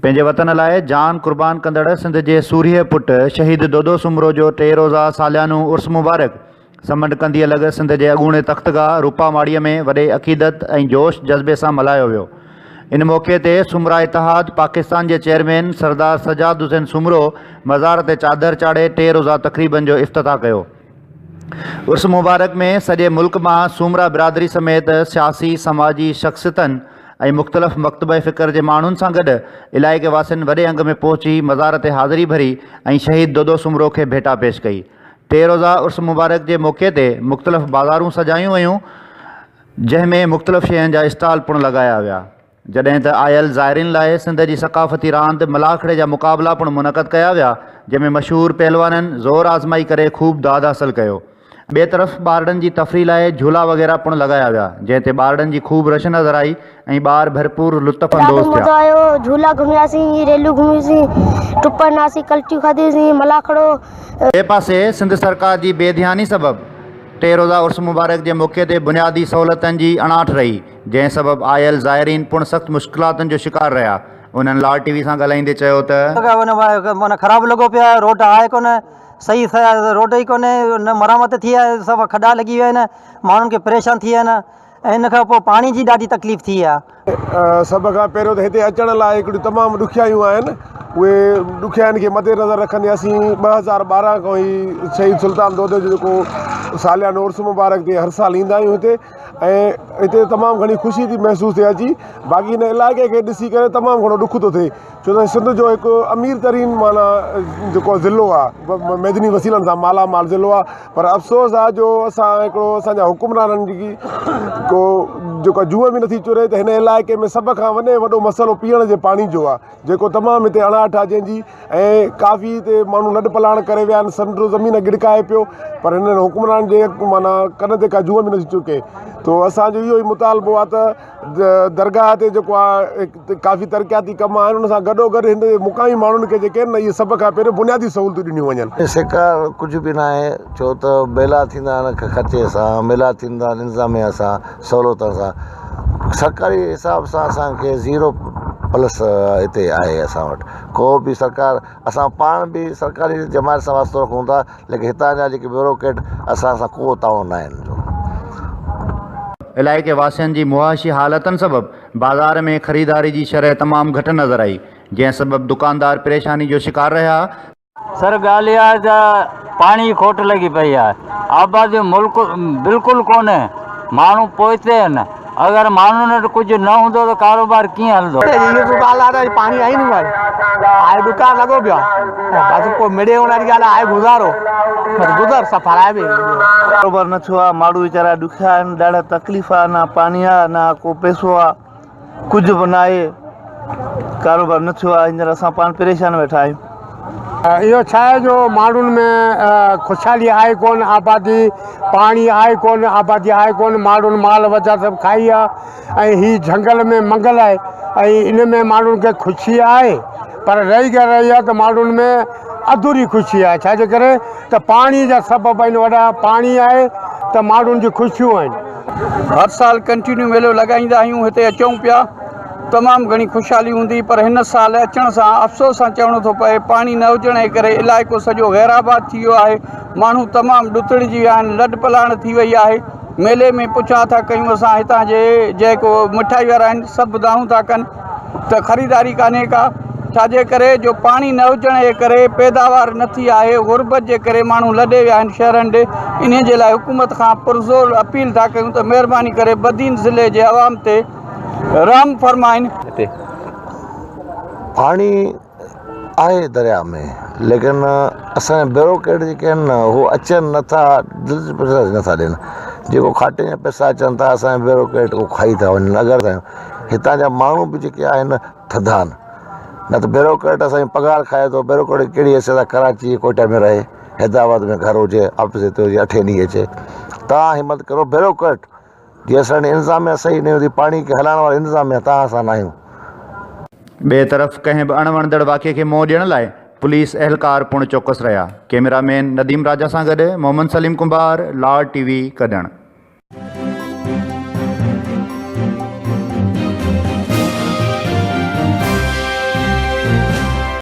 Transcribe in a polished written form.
پنهنجي وطن لاء جان قربان ڪندڙ سنڌ جي سورهيه پٽ شهيد دودو سومرو جو ٽي روزه ساليانو عرس مبارڪ سمنڊ ڪنڌيء لڳ سنڌ جي اڳوڻي تختگاهه روپا ماڙيء ۾ وڏي عقيدت ۽ جوش جذبي سان ملهايو ويو. ان موقعي تي سومرا اتحاد پاڪستان جي چيئرمين سردار سجاد حسين سومرو مزار تي چادر چاڙهي ٽي روزه تقريبن جو افتتاح ڪيو. عرس مبارڪ ۾ سڄي ملڪ مان سومرا برادري سميت سياسي، سماجي شخصيتن ۽ مختلف مڪتبه فڪر جي ماڻهن سان گڏ علائقي واسين وڏي انگ ۾ پهچي مزار تي حاضري ڀري ۽ شهيد دودو سومرو کي ڀيٽا پيش ڪئي. ٽي روزه عرس مبارڪ جي موقعي تي مختلف بازارون سجايون ويون جنهن ۾ مختلف شين جا اسٽال پڻ لڳايا ويا. جڏهن ته آيل زائرين لاء سنڌ جي ثقافتي راند ملاکڙي جا مقابلا پڻ منعقد ڪيا ويا، جنهن ۾ مشهور پهلوانن زور آزمائي ڪري خوب داد حاصل ڪيو. ٻئي طرف ٻارڙن جي تفريح لاء جهولا وغيره پڻ لڳايا ويا، جنهن تي ٻارڙن جي خوب رش نظر آئي ۽ ٻار ڀرپور لطف ڏاڍو اندوز ٿيا. مزو آيو جهولا گهمياسين ريلون گهميوسين ٽپا ڏناسين ڪلٽيون کاڌيونسين ملاکڙو. ٻئي پاسي سنڌ سرڪار جي بي ڌياني سبب ٽي روزه عرس مبارڪ جي موقعي تي بنيادي سهولتن جي اڻاٺ رهي، جنهن سبب آيل زائرين پڻ سخت مشڪلاتن جو شڪار رهيا. انهن لاڙ ٽي وي سان ڳالهائيندي چيو ته. معنيٰ خراب لڳو پيو آهي روڊ آهي ڪونه صحيح روڊ ئي ڪونهي نه مرمت ٿي آهي سڀ کڏا لڳي ويا آهن ماڻهن کي پريشان ٿي ويا آهن ۽ ان کان پوء پاڻي جي ڏاڍي تڪليف ٿي آهي. سڀ کان پهريون ته هتي اچڻ لاء هڪڙيون تمام ڏکيائيون آهن اهي ڏکيائين کي مد نظر رکندي اسين 2012 کان هي شهيد سلطان دودي جو جيڪو ساليانو عرس مبارڪ تي هر سال ايندا آهيون هتي ۽ هتي تمام گهڻي خوشي ٿي محسوس ٿئي اچي باقي هن علائقي کي ڏسي ڪري تمام گهڻو ڏک ٿو ٿئي ڇو ته سنڌ جو هڪ امير ترين معنيٰ جيڪو ضلعو آهي معدني وسيلن سان مالا مال ضلعو آهي پر افسوس آهي جو اسان هڪڙو اسانجا حڪمرانن جي ڪو جيڪو جونء به نٿي چري ته هن علائقي ۾ سڀ کان وڏي وڏو مسئلو پيئڻ جي پاڻي جو آهي جيڪو تمام هتي اڻاٺ آهي جنهن جي ۽ ڪافي هتي ماڻهو لڏ پلاڻ ڪري ويا آهن سمنڊ زمين ڳڙڪائي پيو پر هنن حڪمرانن جي معنيٰ ڪن تي ڪا جونء به نٿي چڪي تو اسانجو اهو ئي مطالبو آهي ته درگاهه تي جيڪو آهي ڪافي ترقياتي ڪم آهن ان سان گڏو گڏ هن جي مقامي ماڻهن کي جيڪي آهن نه اهي سڀ کان پهريون بنيادي سهولتون ڏنيون وڃن. سهڪار ڪجهه به ناهي ڇو ته ميلا ٿيندا آهن خرچي سان ميلا ٿيندا آهن انتظاميا سان سهولتن سان سرڪاري حساب سان اسان کي زيرو پلس هتي آهي اسان وٽ ڪو به سرڪار اسان پاڻ به سرڪاري جماعت سان واسطو رکون ٿا ليڪن هتان جا جيڪي بيوروڪريٽ اسان سان ڪو تعاون نه آهن جو. علائقي واسين جي معاشي حالتن سبب بازار ۾ خريداري جي شرح تمام گهٽ نظر آئي، جنهن سبب دڪاندار پريشاني جو شڪار رهيا. سر ڳالهه اها آهي ته پاڻي جي کوٽ لڳي پئي آهي آبادي ملڪ بلڪل ڪونهي ماڻهو پوئتي آهن اگر ماڻهن وٽ ڪجهه نه هوندو ته ڪاروبار ڪيئن هلندو. اهو به ڳالهه آهي ته پاڻي آهي نه آهي ڏڪار لڳو پيو آهي بس پوء مڙئي ان جي ڳالهه آهي گذارو بس گذر سفر آهي به. ڪاروبار نه ٿيو آهي ماڻهو ويچارا ڏکيا آهن ڏاڍا تڪليف آهي نه پاڻي آهي نه ڪو پئسو آهي ڪجهه به ناهي ڪاروبار نه ٿيو آهي هينئر اسان پاڻ پريشان ويٺا آهيون. اهو ڇا آهي جو ماڻهن ۾ خوشحالي آهي ڪونه آبادي پاڻي آهي ڪونه آبادي آهي ڪونه ماڻهن مال وچا سڀ کائي ويا ۽ هي جهنگل ۾ منگل آهي ۽ ان ۾ ماڻهن کي خوشي آهي پر رهي ڳالهه اها آهي ته ماڻهن ۾ اڌوري خوشي آهي ڇا جي ڪري ته پاڻي جا سبب آهن وڏا پاڻي آهي ته ماڻهن جون خوشيون آهن. هر سال ڪنٽينيو ميلو لڳائيندا آهيون هتي اچون پيا تمام گهڻي خوشحالي هوندي پر هن سال اچڻ سان افسوس سان چوڻو ٿو پئي پاڻي نه هجڻ جي ڪري علائقو سڄو غير آباد ٿي ويو آهي ماڻهو تمام ڏتڙجي ويا آهن لڏ پلاڻ ٿي وئي آهي ميلي ۾ پڇا ٿا ڪيون اسان هتان جي جيڪو مٺائي وارا آهن سڀ دانهون ٿا ڪن ته خريداري ڪانهي ڪا ڇاجي ڪري جو پاڻي نه هجڻ جي ڪري پيداوار نه ٿي آهي غربت جي ڪري ماڻهو لڏي ويا آهن شهرن ڏي انهي جي لاء حڪومت کان پرزور اپيل ٿا ڪيون ته مهرباني ڪري بدين ضلعي جي عوام تي رحم فرمائن. پاڻي آهي درياء ۾ ليڪن اسان جا بيوروڪريٽ جيڪي آهن نه هو اچن نٿا دلچسپي نٿا ڏين جيڪو کاٽي جا پئسا اچن ٿا اسان جا بيوروڪريٽ اهو کائي ٿا وڃن اگر هتان جا ماڻهو به جيڪي آهن ٿڌا آهن نه ته بيوروڪريٽ اسان جي پگهار کائي ٿو بيوروڪريٽ ڪهڙي حيثيت سان ڪراچي ڪوئٽا ۾ رهي حيدرآباد ۾ گهر هجي آفيس هتي هجي اٺين ڏينهن اچي توهان همت ڪرو بيوروڪريٽ جي اسان جي انتظاميا صحيح نه هوندي پاڻي کي هلائڻ واري انتظاميا توهان اسان نه آهيون. ٻئي طرف ڪنهن به اڻ وڻندڙ واقعي کي منهن ڏيڻ لاء پوليس اهلڪار پڻ چوڪس رهيا. ڪئميرا مين نديم راجا سان گڏ محمد سليم ڪنڀار، لاڙ ٽي وي، ڪڏڻ.